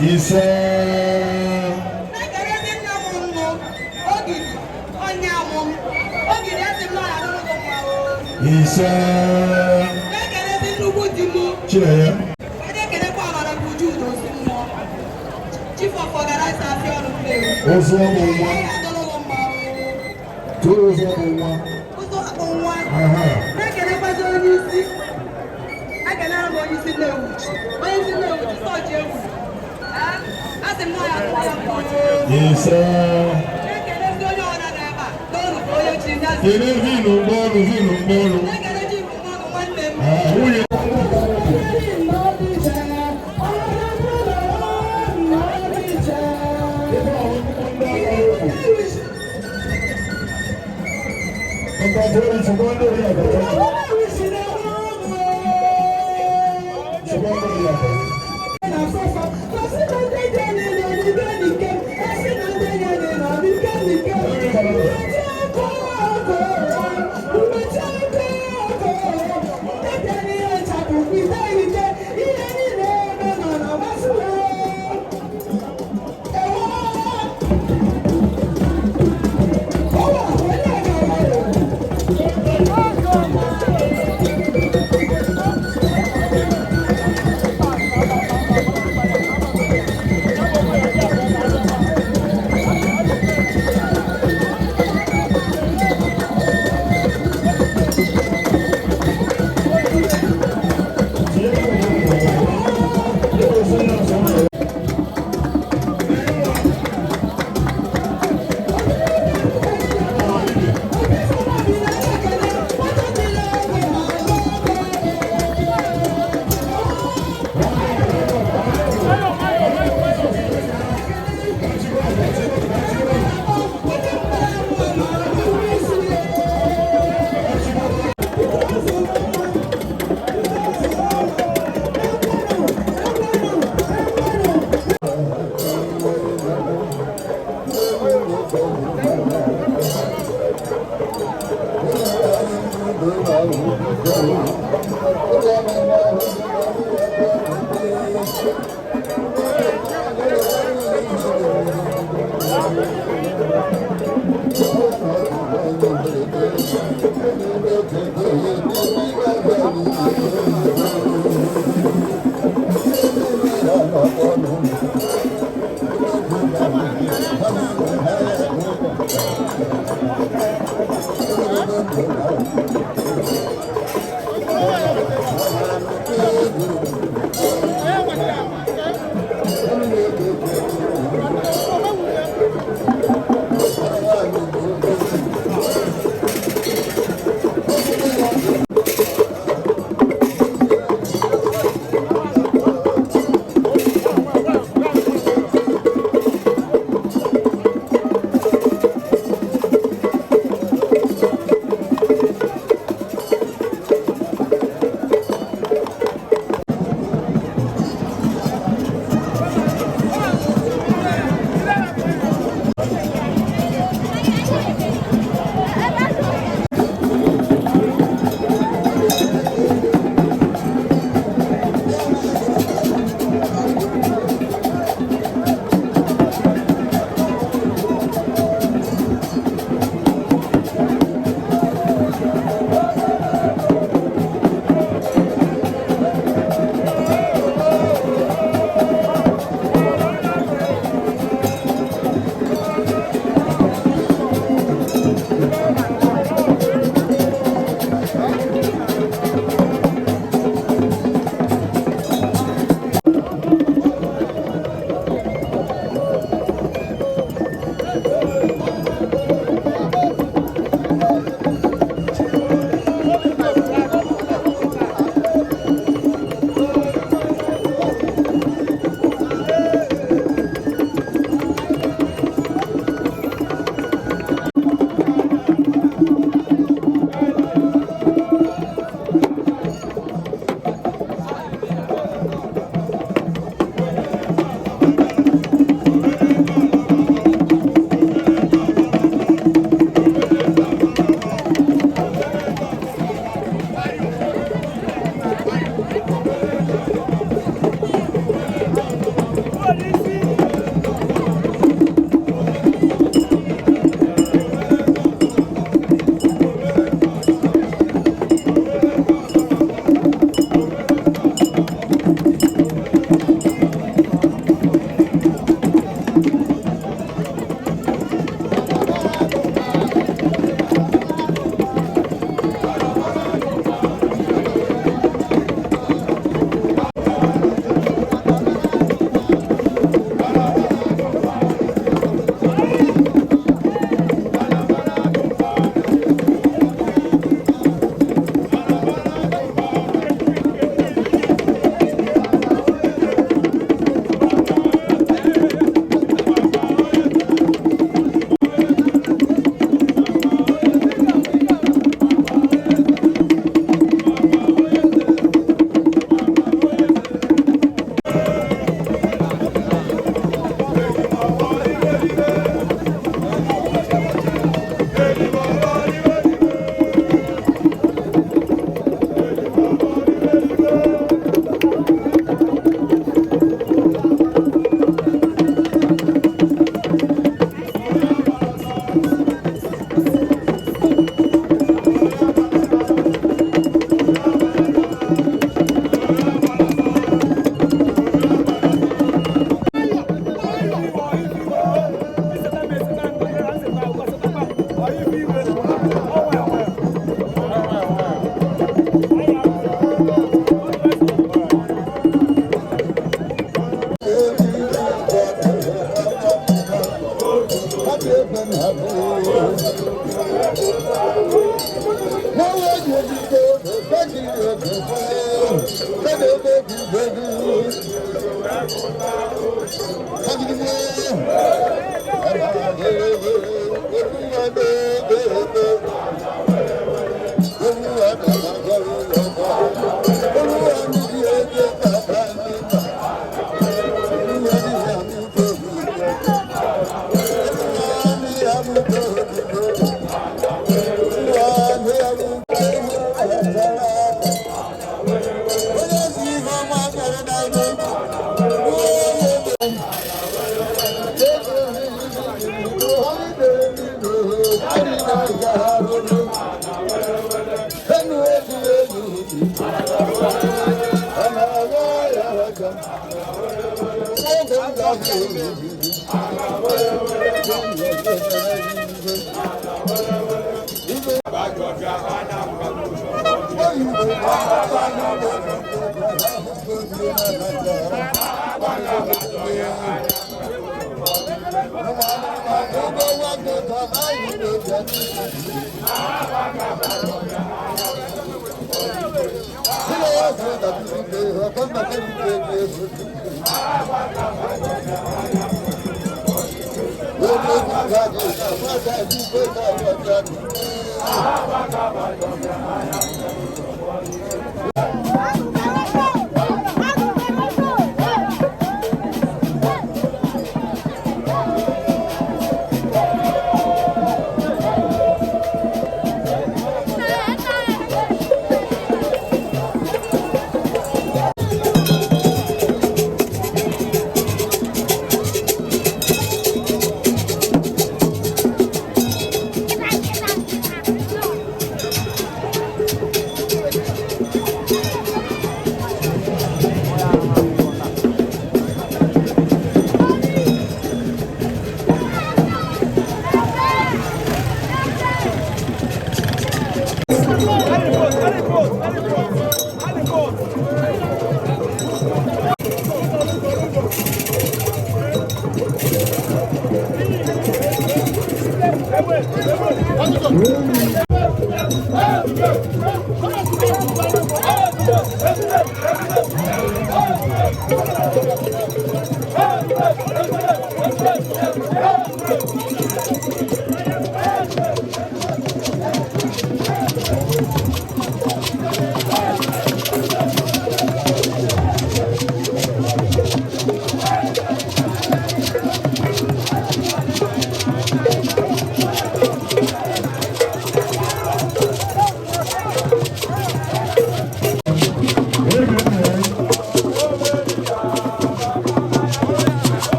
Ise. Na-ekelezi nna m nnụ Ogidi, onye amụ m Ogidi, esi m na ọ ya-adụrụ gị mma o. Ise. Na-ekelezi nnukwu di m. Chinenye. Na-ekelekwa Amara bụ Uju Udozi mmụọ, Chief of Organizer Afịa Ọlụ Nnewi. Ụzụ ọmụ nwa. Ọ ya-adụrụ gị mma o. Tụrụ ụzụ ọmụ nwa. Ụzọ akpụ nwa. Aha. Na-ekelekwazi onye isi, ekelere m onye isi Nnewi, onye isi Nnewi sọji egwu a sị m na ọ ya-adụrụ ya mma o. Ise. Na-ekelezi onye ọra nọ ebe a n'ọnụ ka onye chi ya. Kele vinu mgbọọlụ, vinu mgbọọlụ. Na-ekele ji bụ mmanụ nwanne m. Ah, nwunye.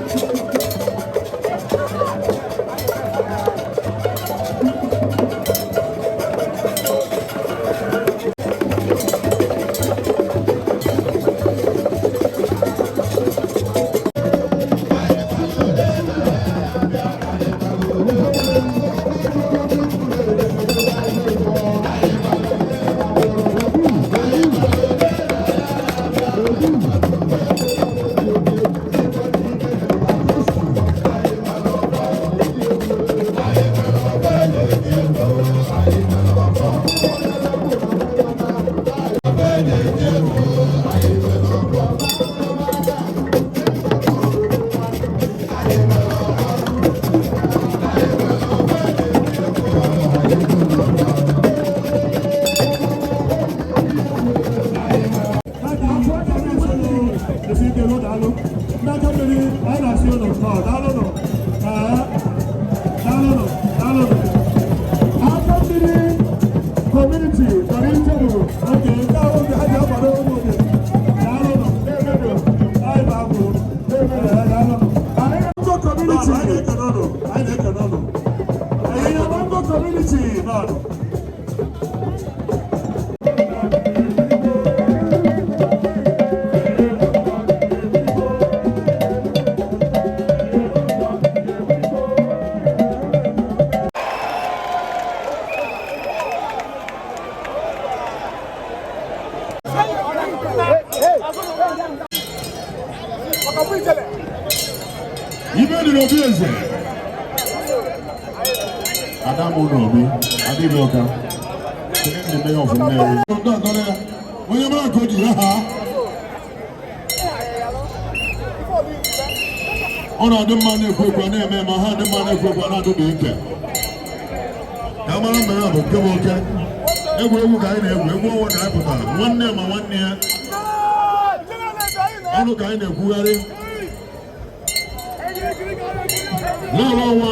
Thank Ndị aka mmiri, anyị na-asị ụlọ taa, daalụnụ. Ee, daalụnụ, daalụnụ. Aka mmiri community nọrọ iche bụ oge nke ahụ, oge ha ji akwado ụmụ oge. Daalụnụ, na-emebi anyị bụ abụ, na-emebi ha, daalụnụ. Anyị Bongo community, anyị na-ekene ụnụ, anyị na-ekene ụnụ. Ịnyịnya Bongo community nọnụ. Ibe dị n'obi eze. Adamu n'obi, adịghị ọka. Kedu ndị mayor of Nnewi? Ndị ọzọ ya, onye mara nke o ji ya ha. Ọ na-adị mma na-ekwu ekwu a na-eme ma ha adị mma na-ekwu ekwu a na-adị dị ike. Ka a mara mma ya bụ nke bụ oke. Egwuregwu ka anyị na-egwu, egwu ọnwa ka anyị pụtara. Nwanne ma nwanne ya. Ọnụ ka anyị na-ekwugharị. N'ụlọ ọnwa.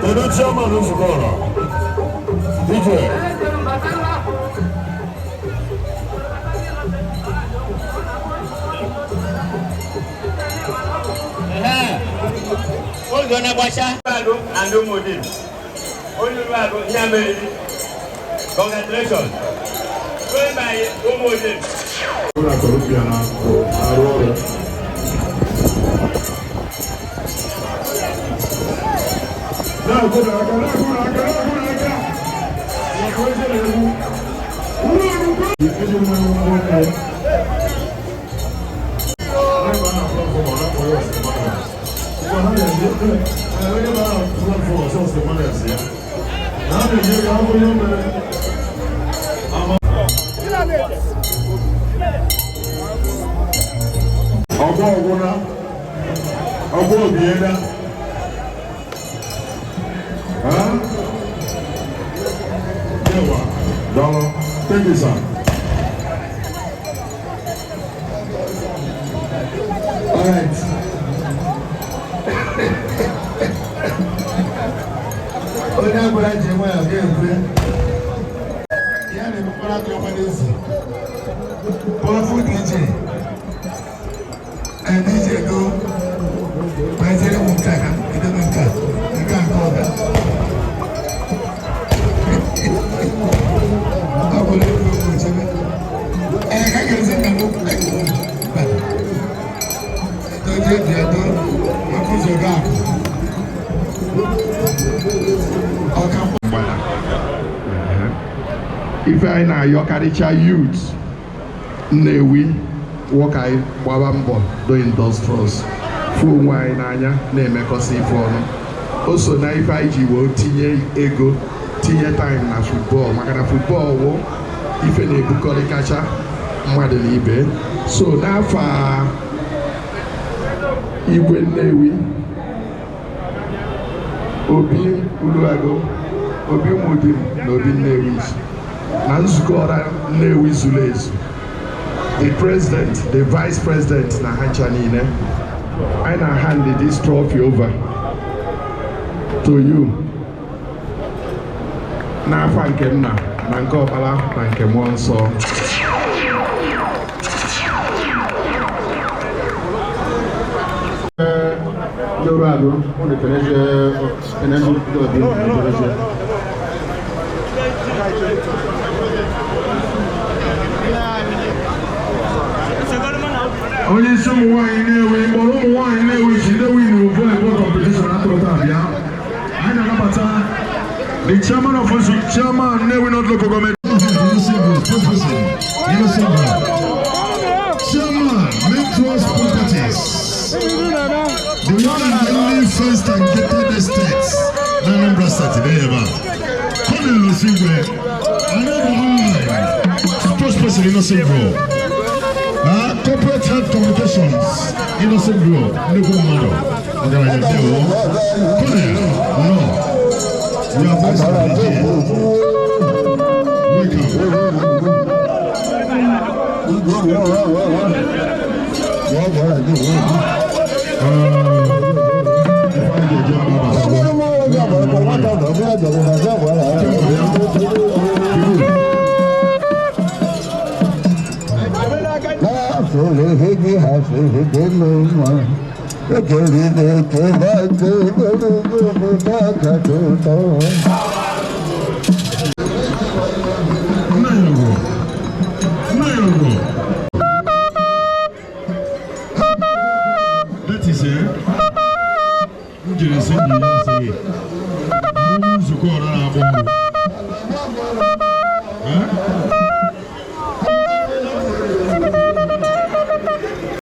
Kedu chairman nzukọ ọra? DJ. Oge na-agbacha Agụ and Umudim. Onye Agụ ya meriri. Congratulations. Going by Umudim. Ụlọ akọrọbịa na-arụ ọrụ. Na-akụ n'aka, na-akụ n'aka, na-akụ n'aka. Maka onye na-egwu. Ụlọ ọrụ Eji m nwa nwoke. Onye na platform ọ na-akpọ ya ọsị mmanụ. Ngwa ha na-eji onye na platform ọsọ ọsị mmanụ esi ya. Na ha na-eji ego ahụ onye mere. Ama ọgbọ ọgwụna, ọgbọ obiena. Ha? Yawa, daalụ. Thank you, sir. All right. Onye agbara ji nwayọọ ga-ekwe. Ya na-emekwara gị ọma n'ezi. Powerful DJ. DJ go. Gbaziere m nke a ka edobe nke a. Nke a nke ọga. Ọ bụrụ ego okwu chebe. Ee, ka ga-esi nna m okwu. Doje dị edo maka ụzọ gị akụ. Ọka Mgbada. Ife anyị na-ayọkarịcha youth Nnewi nwoke, anyị gbaba mbọ do industrials, fụ onwe anyị n'anya, na-emekọsị ife ọnụ. O so na ife anyị ji wee tinye ego, tinye time na football, maka na football wụ ife na-ebukọrịkacha mmadụ na ibe. So n'afọ a, Igwe Nnewi, Obi Uluago, Obi Umudim na Obi Nnewi na nzukọ ọra Nnewi zuru ezu, the president, the vice president na ha ncha niile, anyị na hand this trophy over to you n'afa nke nna na nke ọkpara na nke mmụọ nsọ. Ndị ọrụ agụ unu kenezie, kene ndị obi unu kenezie. Onye isi ụmụ nwaanyị Nnewi kpọrọ ụmụ nwaanyị Nnewi ji ndị win volleyball competition atụrụ taa bịa. Anyị na-anabata the chairman of Osu, chairman Nnewi North Local Government. Chairman, Metros Properties, the one and only first and gated estates, na Anambra State, there you are. Colonel Osigwe, another online, spokesperson, Innocent Grow. Corporate Health Communications, Innocent Grow, nnukwu mmadụ, ọgaranya ndewo. Colonel, no, you are voice of Nigeria. Welcome. Nnayogo. Nnayogo. That is it. M jere sị na ya sị, ahụhụ nzukọ ọra na-agba ọrụ.